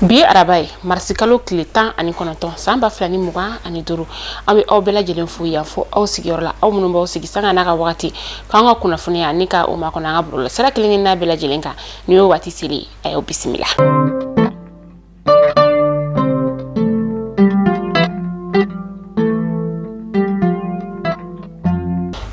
Bi ye araba ye, marisikalo tile 19, san 2025. An bɛ aw bɛɛ lajɛlen fo yan fo aw sigiyɔrɔ la, aw minnu b'aw sigi sanga n'a ka wagati k'an ka kunnafoniya ni ka o makɔnɔ an ka bɔlɔlɔ sira kelen kelenna bɛɛ lajɛlen kan. Nin y'o waati selen ye, a y'aw bisimila.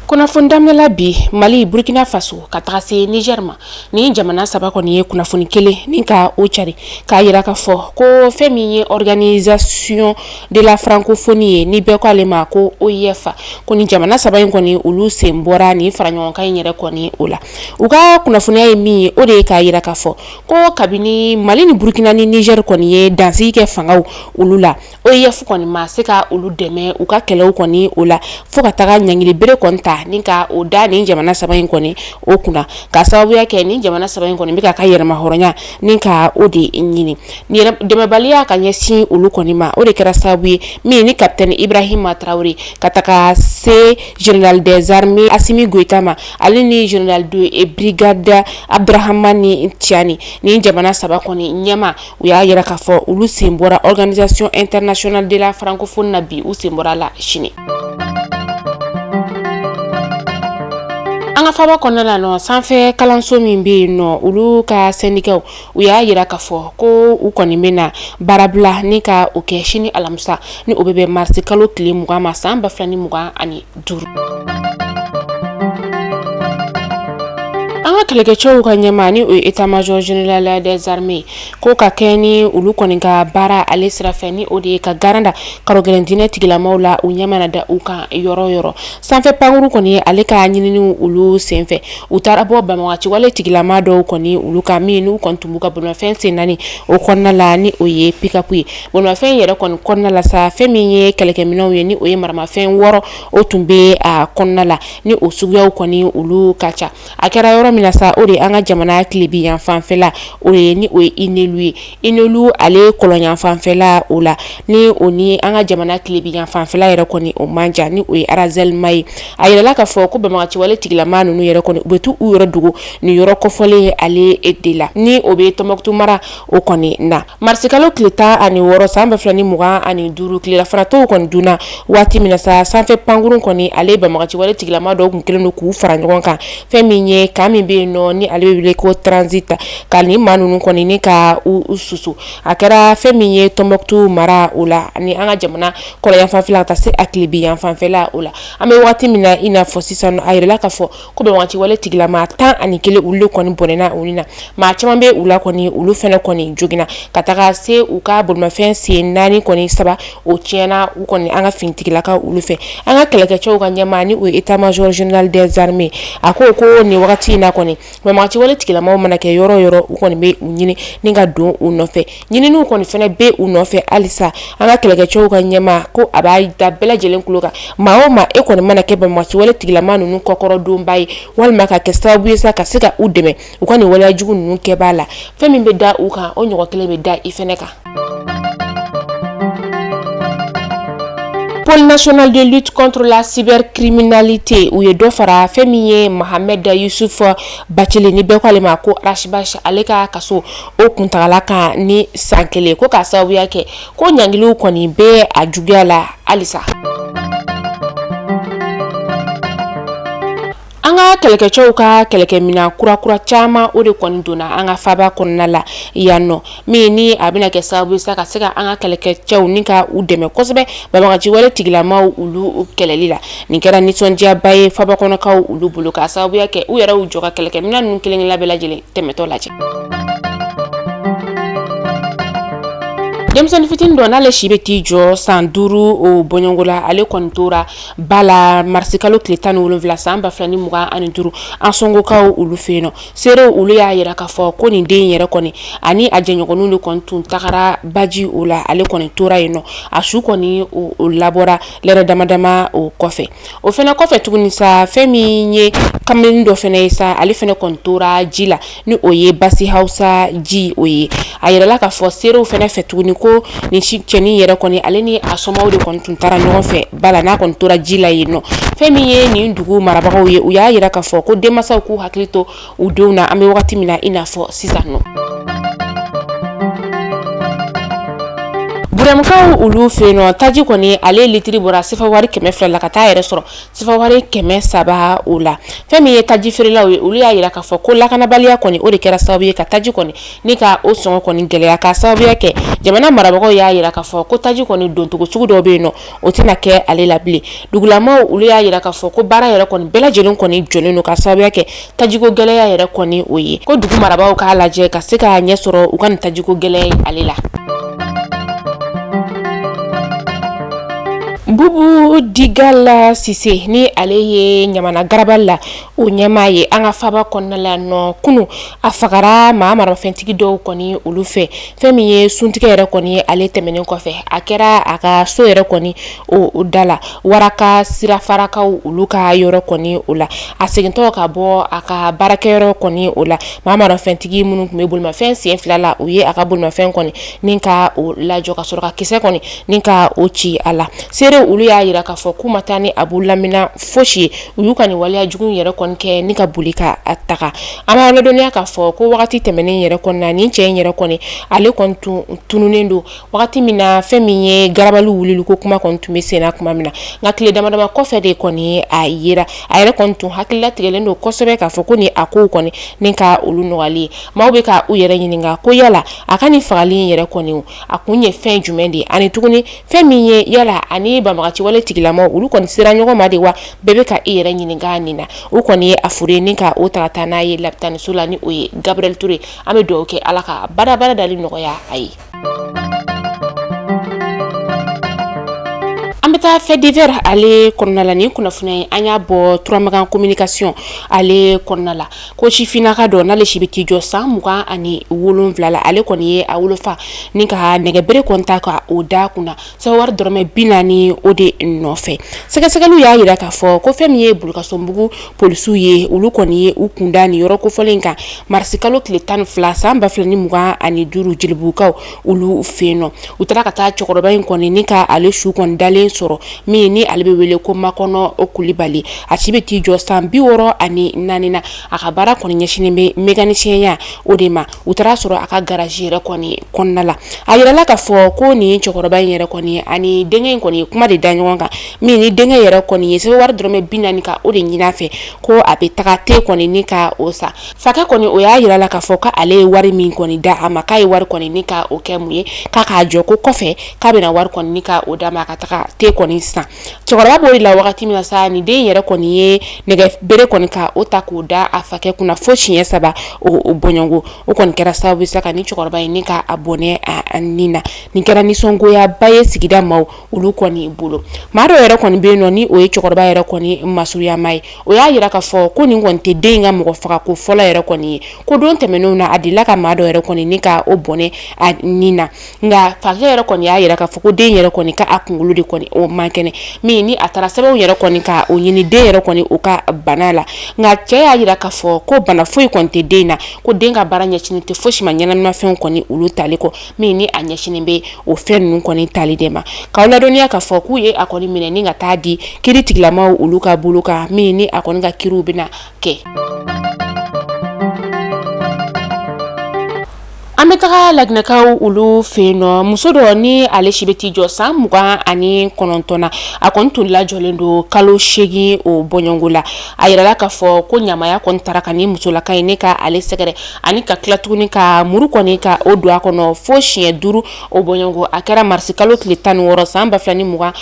Kunnafoni daminɛ la bi, Mali, Burkina Faso ka taga se Niger ma, ni jamana saba kɔni ye kunnafoni kelen ni ka o cari k'a jira k'a fɔ ko fɛn min ye Organisation de la francophonie ye, ni bɛɛ ko ale ma ko OIF, ko ni jamana saba in kɔni olu sen bɔra nin fara ɲɔgɔnkan in yɛrɛ kɔni o la. U ka kunnafoniya ye min ye, o de ye k'a jira k'a fɔ ko kabini Mali ni Burkina ni Niger kɔni ye dansigi kɛ fangaw olu la, OIF kɔni ma se ka olu dɛmɛ u ka kɛlɛw kɔni o la, fo ka taga ɲangili bere kɔni ta ni ka o da nin jamana saba in kɔni o kunna, ka sababuya kɛ nin jamana saba in kɔni bɛ ka ka yɛrɛmahɔrɔnya ni ka o de ɲini. Dɛmɛbaliya ka ɲɛsin olu kɔni ma, o de kɛra sababu ye min ni capitaine Ibrahima Traoré ka taga se général des armées Assimi Goïta ma, ale ni général de brigade Abdourahamane Tiani, ni jamana saba kɔni ɲɛma, u y'a jira k'a fɔ olu sen bɔra Organisation internationale de la francophonie na bi, u sen bɔra la sini. An ka faaba kɔnɔna la nɔ, sanfɛ kalanso min bɛ yen nɔ, olu ka sɛndikaw u y'a jira k'a fɔ ko u kɔni bɛna baarabila ni ka o kɛ sini alamisa, ni o bɛ bɛn marisi kalo tile 20 ma, san 2025. An ka kɛlɛkɛcɛw ka ɲɛmaa, ni o ye état major général des armées, ko ka kɛ ni olu kɔni ka baara ale sira fɛ, ni o de ye ka garan da karogɛlɛn diinɛ tigilamaw la, u ɲɛ mana da u kan yɔrɔ yɔrɔ. Sanfɛ pankuru kɔni ale ka ɲininiw olu senfɛ, u taara bɔ banbagaci wale tigilama dɔw kɔni olu kan, min n'u kɔni tun b'u ka bolimafɛn sen naani o kɔnɔna la, ni o ye pick-up ye. Bolimafɛn yɛrɛ kɔni kɔnɔna la sa, fɛn min ye kɛlɛkɛminɛnw ye, ni o ye maramafɛn 6, o tun bɛ a kɔnɔna la, ni o suguyaw kɔni olu ka ca. A kɛra yɔrɔ min na sa, o de ye an ka jamana tilebin yan fanfɛla o ye, ni o ye Inelu ye, Inelu ale kɔlɔn yan fanfɛla o la, ni o ni an ka jamana tilebin yan fanfɛla yɛrɛ kɔni o man jan, ni o ye Arazɛlima ye. A yirala k'a fɔ ko banbagaci wale tigilama ninnu yɛrɛ kɔni u bɛ t'u yɛrɛ dogo nin yɔrɔ kofɔlen ale de la, ni o bɛ Tɔnbukutu mara o kɔni na. Marisikalo tile 16, san 2025, tilelafanatɔw kɔni dunna waati min na sa, sanfɛ pankurun kɔni ale banbagaci wale tigilama dɔw tun kɛlen don k'u fara ɲɔgɔn kan, fɛn min ye camp min bɛ yen nɔ, ni ale bɛ wele ko transit, ka nin maa ninnu kɔni ni ka u susu. A kɛra fɛn min ye Tɔnbukutu mara o la, ani an ka jamana kɔrɔn yan fanfɛla ka taa se a tilebin yan fanfɛla o la. An bɛ waati min na i n'a fɔ sisan, a yirala k'a fɔ ko banbagaci wale tigilama 11 olu de kɔni bɔnɛna u ni na. Maa caman bɛ u la kɔni, olu fana kɔni joginna, ka taga se u ka bolimafɛn sen naani kɔni saba o tiɲɛna u kɔni an ka finitigilakaw olu fɛ. An ka kɛlɛkɛcɛw ka ɲɛmaa, ni o ye état major général des armées, a ko ko nin wagati in na kɔni, banbagaci wale tigilamaw mana kɛ yɔrɔ yɔrɔ, u kɔni bɛ u ɲini ni ka don u nɔfɛ. Ɲininiw kɔni fana bɛ u nɔfɛ halisa. An ka kɛlɛkɛcɛw ka ɲɛmaa ko a b'a da bɛɛ lajɛlen tulo kan, maa o maa e kɔni mana kɛ banbagaci wale tigilama ninnu kɔkɔrɔdonba ye, walima ka kɛ sababu ye sa ka se ka u dɛmɛ u ka nin waleya jugu ninnu kɛbaa la, fɛn min bɛ da u kan, o ɲɔgɔn kelen bɛ da i fɛnɛ kan. Pôle national de lutte contre la cybercriminalité, u ye dɔ fara fɛn min ye Mohamed Yusuf Bacili, ni bɛɛ ko ale ma ko Ras Bath, ale ka kaso o kuntagala kan ni san kelen, ko k'a sababuya kɛ ko ɲangiliw kɔni bɛ a juguya la halisa. An ka kɛlɛkɛcɛw ka kɛlɛkɛminɛn kurakura caman, o de kɔni donna an ka faaba kɔnɔna la yan nɔ, min ni a bɛna kɛ sababu ye sa ka se ka an ka kɛlɛkɛcɛw ni ka u dɛmɛ kosɛbɛ banbagaci wale tigilamaw olu kɛlɛli la. Nin kɛra nisɔndiyaba ye faaba kɔnɔkaw olu bolo, k'a sababuya kɛ u yɛrɛ y'u jɔ ka kɛlɛkɛminɛn ninnu kelen kelenna bɛɛ lajɛlen tɛmɛtɔ lajɛ. Denmisɛnnin fitinin dɔ, n'ale si bɛ t'i jɔ san 5 o bɔɲɔgɔnko la, ale kɔni tora ba la marisikalo tile 17, san 2025, Ansɔngokaw olu fɛ yen nɔ. Seerew olu y'a yira k'a fɔ ko nin den yɛrɛ kɔni ani a jɛɲɔgɔnninw de kɔni tun tagara baji o la, ale kɔni tora yen nɔ. A su kɔni o labɔra lɛrɛ dama dama o kɔfɛ. O fana kɔfɛ tuguni sa, fɛn min ye kamalen dɔ fana ye sa, ale fana kɔni tora ji la, ni o ye basi hausa ji o ye. A yirala k'a fɔ seerew fana fɛ tuguni ko nin si cɛnin yɛrɛ kɔni, ale ni a somaw de kɔni tun taara ɲɔgɔn fɛ ba la, n'a kɔni tora ji la yen nɔ. Fɛn min ye nin dugu marabagaw ye, u y'a yira k'a fɔ ko denmansaw k'u hakili to u denw na an bɛ wagati min na i n'a fɔ sisan nɔ. Burɛmukaw olu fɛ yen nɔ, taji kɔni ale litiri bɔra sefa wari 200 la ka taa yɛrɛ sɔrɔ sefa wari 300 o la. Fɛn min ye taji feerelaw ye, olu y'a jira k'a fɔ ko lakanabaliya kɔni o de kɛra sababu ye ka taji kɔni ni ka o sɔngɔ kɔni gɛlɛya, k'a sababuya kɛ jamana marabagaw y'a jira k'a fɔ ko taji kɔni doncogo sugu dɔw bɛ yen nɔ, o tɛna kɛ ale la bilen. Dugulamaw olu y'a jira k'a fɔ ko baara yɛrɛ kɔni bɛɛ lajɛlen kɔni jɔlen don ka sababuya kɛ tajiko gɛlɛya yɛrɛ kɔni o ye, ko dugu marabagaw k'a lajɛ ka se ka ɲɛ sɔrɔ u ka nin tajiko gɛlɛya ale la. Bubu Digala Sise ni ale ye Ɲamana garabali la o ɲɛmaa ye an ka faba kɔnɔna la nɔ, kunun a fagara maa maramafɛntigi dɔw kɔni olu fɛ. Fɛn min ye suntigɛ yɛrɛ kɔni ye, ale tɛmɛnen kɔfɛ a kɛra a ka so yɛrɛ kɔni o da la, Waraka sirafarakaw olu ka yɔrɔ kɔni o la. A segintɔ ka bɔ a ka baarakɛyɔrɔ kɔni o la, maa maramafɛntigi minnu tun bɛ bolimafɛn sen fila la, u ye a ka bolimafɛn kɔni ni ka o lajɔ ka sɔrɔ ka kisɛ kɔni ni ka o ci a la. Seerew olu y'a jira k'a fɔ k'u ma taa ni a bololamina fosi ye, u y'u ka nin waleya jugu yɛrɛ kɔni kɛ ni ka boli ka a taga. An b'a ladɔnniya k'a fɔ ko wagati tɛmɛnen yɛrɛ kɔni na, nin cɛ in yɛrɛ kɔni ale kɔni tun tununnen don wagati min na fɛn min ye garabali wulili ko kuma kɔni tun bɛ senna tuma min na. Nka tile damadama kɔfɛ de kɔni a yera. A yɛrɛ kɔni tun hakililatigɛlen don kosɛbɛ k'a fɔ ko ni a kow kɔni ni ka olu nɔgɔyali ye. Maaw bɛ ka u yɛrɛ ɲininka ko yala a ka nin fagali in yɛrɛ kɔni a kun ye fɛn jumɛn de ye, ani tuguni fɛn min ye yala ani banbagaci wale tigilamaw olu kɔni sera ɲɔgɔn ma de wa? Bɛɛ bɛ ka i yɛrɛ ɲininka nin na. U kɔni ye a fure ni ka o ta ka taa n'a ye lapitaniso la, ni o ye Gabriel Touré. An bɛ dugawu kɛ Ala ka badabada dali nɔgɔya a ye. An bɛ taa fait divers ale kɔnɔna la. Nin kunnafoniya in, an y'a bɔ Turamagan communication ale kɔnɔna la, ko sifinnaka dɔ n'ale si bɛ t'i jɔ san 27 la, ale kɔni ye a wolofa ni ka nɛgɛbere kɔni ta ka o da kunna sefa wari dɔrɔmɛ 40 o de nɔfɛ. Sɛgɛsɛgɛliw y'a jira k'a fɔ ko fɛn min ye Bulukasunbugu polisiw ye, olu kɔni ye u kunda nin yɔrɔ kofɔlen kan marisikalo tile 12 san 2025 Jelibugukaw olu fɛ yen nɔ. U taara ka taa cɛkɔrɔba in kɔni ni ka ale su kɔni dalen sɔrɔ, min ni ale bɛ wele ko Makɔnɔ Kulibali. A si bɛ t'i jɔ san 64 na. A ka baara kɔni ɲɛsinnen bɛ mécanicien o de ma. U taara sɔrɔ a ka garage yɛrɛ kɔni kɔnɔna la. A yirala k'a fɔ ko nin cɛkɔrɔba in yɛrɛ kɔni ani denkɛ in kɔni ye kuma de da ɲɔgɔn kan, min ni denkɛ yɛrɛ kɔni ye sefa wari dɔrɔmɛ 40 ka o de ɲini a fɛ ko a bɛ taga te kɔni ni ka o san. Fakɛ kɔni o y'a yira la k'a fɔ k'ale ye wari min kɔni da a ma, k'a ye wari kɔni ni ka o kɛ mun ye, k'a k'a jɔ ko kɔfɛ k'a bɛna wari kɔni ni ka o d'a ma ka taga te kɔni san. Cɛkɔrɔba b'o de la wagati min na sa, nin den yɛrɛ kɔni ye nɛgɛ bere kɔni ka o ta k'o da a fakɛ kunna fo siɲɛ saba o bɔɲɔgɔnko. O kɔni kɛra sababu sa ka ni cɛkɔrɔba in ni ka a bɔnɛ a ni na. Nin kɛra nisɔngoyaba ye sigida maaw olu kɔni bolo. Maa dɔw yɛrɛ kɔni bɛ yen nɔ, ni o ye cɛkɔrɔba yɛrɛ kɔni masurunyama ye, o y'a yira k'a fɔ ko nin kɔni tɛ den in ka mɔgɔ faga ko fɔlɔ yɛrɛ kɔni ye, ko don tɛmɛnenw na a delila ka maa dɔ yɛrɛ kɔni ni ka o bɔnɛ a ni na. Nka fakɛ yɛrɛ kɔni y'a yira k'a fɔ ko den yɛrɛ kɔni ka a kunkolo de kɔni o man kɛnɛ, min ni a taara sɛbɛnw yɛrɛ kɔni ka o ɲini den yɛrɛ kɔni o ka bana la. Nka cɛ y'a yira k'a fɔ ko bana foyi kɔni tɛ den na, ko den ka baara ɲɛsinnen tɛ fosi ma ɲɛnaminimafɛnw kɔni olu tali kɔ, min ni a ɲɛsinnen bɛ o fɛn ninnu kɔni tali de ma. K'aw ladɔnniya k'a fɔ k'u ye a kɔni minɛ ni ka taa di kiri tigilamaw olu ka bolo kan, min ni a kɔni ka kiriw bɛna kɛ. An bɛ taga laginɛkaw olu fɛ yen nɔ. Muso dɔ ni ale si bɛ t'i jɔ san 29 na, a kɔni tun lajɔlen don kalo 8 o bɔɲɔgɔnko la. A yirala k'a fɔ ko ɲamaya kɔni taara ka nin musolaka in ne ka ale sɛgɛrɛ, ani ka tila tuguni ka muru kɔni ka o don a kɔnɔ fo siɲɛ 5 o bɔɲɔgɔnko. A kɛra marisikalo tile 16 san 2025.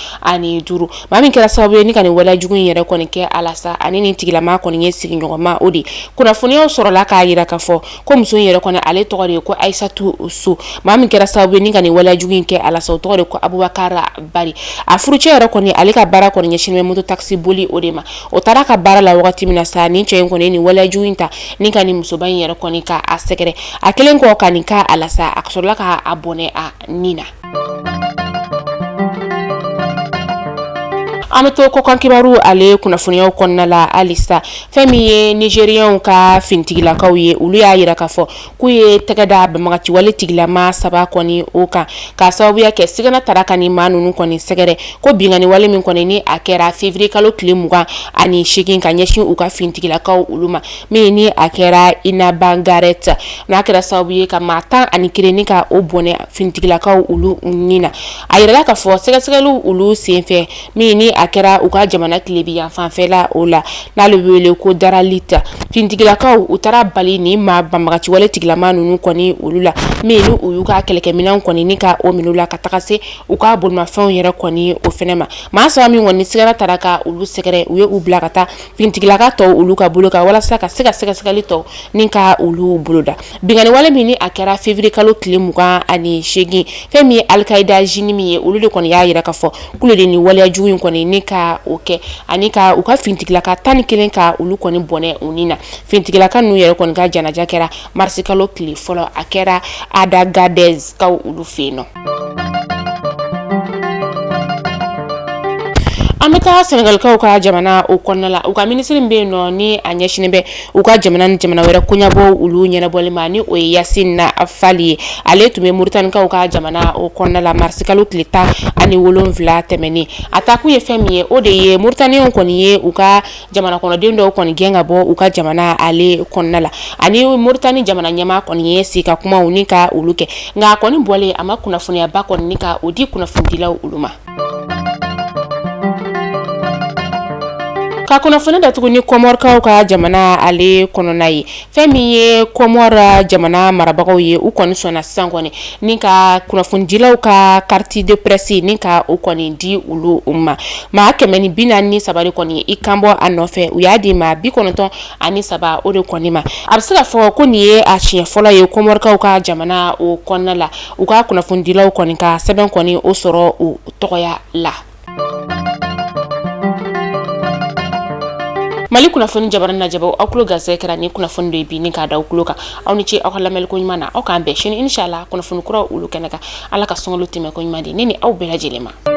Maa min kɛra sababu ye ni ka nin waleya jugu in yɛrɛ kɔni kɛ a la sa, ani nin tigilama kɔni ye sigiɲɔgɔnma o de. Kunnafoniyaw sɔrɔla k'a yira k'a fɔ ko muso in yɛrɛ kɔni ale tɔgɔ de ye ko Ayisatu So. Maa min kɛra sababu ye ni ka nin waleya jugu in kɛ a la sa, o tɔgɔ de ko Abubakar Bari. A furucɛ yɛrɛ kɔni ale ka baara kɔni ɲɛsinnen bɛ moto taxi boli o de ma. O taara ka baara la wagati min na sa, nin cɛ in kɔni ye nin waleya jugu in ta ni ka nin musoba in yɛrɛ kɔni ka a sɛgɛrɛ. A kɛlen kɔ ka nin kɛ a la sa, a sɔrɔla ka a bɔnɛ a ni na. An bɛ to kɔkan kibaru ale kunnafoniyaw kɔnɔna la halisa. Fɛn min ye Nigériens ka finitigilakaw ye, olu y'a jira k'a fɔ k'u ye tɛgɛ da banbaganciwale tigilama 3 kɔni o kan, k'a sababuya kɛ sigana tara ka nin maa ninnu kɔni sɛgɛrɛ ko binkanni wale min kɔni ni a kɛra février kalo tile 28 ka ɲɛsin u ka finitigilakaw olu ma, min ni a kɛra Inabangaret, n'a kɛra sababu ye ka maa 11 ni ka o bɔnɛ finitigilakaw olu ni na. A yirala k'a fɔ sɛgɛsɛgɛliw olu senfɛ, min ni a kɛra u ka jamana tilebin yanfanfɛla o la, n'ale bɛ wele ko Daralita, finitigilakaw u taara bali ni maa banbaganciwale tigilama ninnu kɔni olu la, min ni u y'u ka kɛlɛkɛminɛnw kɔni ni ka o minɛ u la ka taga se u ka bolimafɛnw yɛrɛ kɔni o fɛnɛ ma. Maa 3 min kɔni sigara tara ka olu sɛgɛrɛ, u ye u bila ka taa finitigilaka tɔw olu ka bolo kan walasa ka se ka sɛgɛsɛgɛli tɔw ni ka olu boloda. Binkanni wale min ni a kɛra février kalo tile 28, fɛn min ye Alikaida JNIM min ye, olu de kɔni y'a jira k'a fɔ k'olu de ni waleya jugu in kɔni ni ka o kɛ, ani ka u ka finitigilaka 11 ka olu kɔni bɔnɛ u ni na. Finitigilaka ninnu yɛrɛ kɔni ka janaja kɛra marisi kalo tile fɔlɔ, a kɛra Adagadez kaw olu fɛ yen nɔ. An bɛ taa Sɛnɛgalikaw ka jamana o kɔnɔna la. U ka minisiri min bɛ yen nɔ ni a ɲɛsinnen bɛ u ka jamana ni jamana wɛrɛ koɲɛbɔ olu ɲɛnabɔli ma, ni o ye Yasine Fall ye, ale tun bɛ Moritanikaw ka jamana o kɔnɔna la marisi kalo tile 17 tɛmɛnen. A taakun ye fɛn min ye, o de ye Moritaniyɛnw kɔni ye u ka jamana kɔnɔden dɔw kɔni gɛn ka bɔ u ka jamana ale kɔnɔna la, ani Moritani jamana ɲɛmaa kɔni ye sigi ka kumaw ni ka olu kɛ. Nka a kɔni bɔlen, a ma kunnafoniyaba kɔni ni ka o di kunnafonidilaw olu ma. Ka kunnafoni datugu ni Kɔmɔrikaw ka jamana ale kɔnɔna ye. Fɛn min ye Kɔmɔri jamana marabagaw ye, u kɔni sɔnna sisan kɔni ni ka kunnafonidilaw ka carte de presse ni ka o kɔni di olu ma. Maa 143 de kɔni i kan bɔ a nɔfɛ, u y'a di maa 93 o de kɔni ma. A bɛ se ka fɔ ko nin ye a siɲɛ fɔlɔ ye Kɔmɔrikaw ka jamana o kɔnɔna la, u ka kunnafonidilaw kɔni ka sɛbɛn kɔni o sɔrɔ u tɔgɔya la. Mali kunnafoni jabaranin lajɛbaaw, aw tulo garisɛgɛ kɛra ni kunnafoni dɔ ye bi ni k'a da aw tulo kan. Aw ni ce aw ka lamɛnni ko ɲuman na. Aw k'an bɛn sini inshallah kunnafoni kuraw olu kɛnɛ kan. Ala ka sunkalo tɛmɛ ko ɲuman di ne ni aw bɛɛ lajɛlen ma.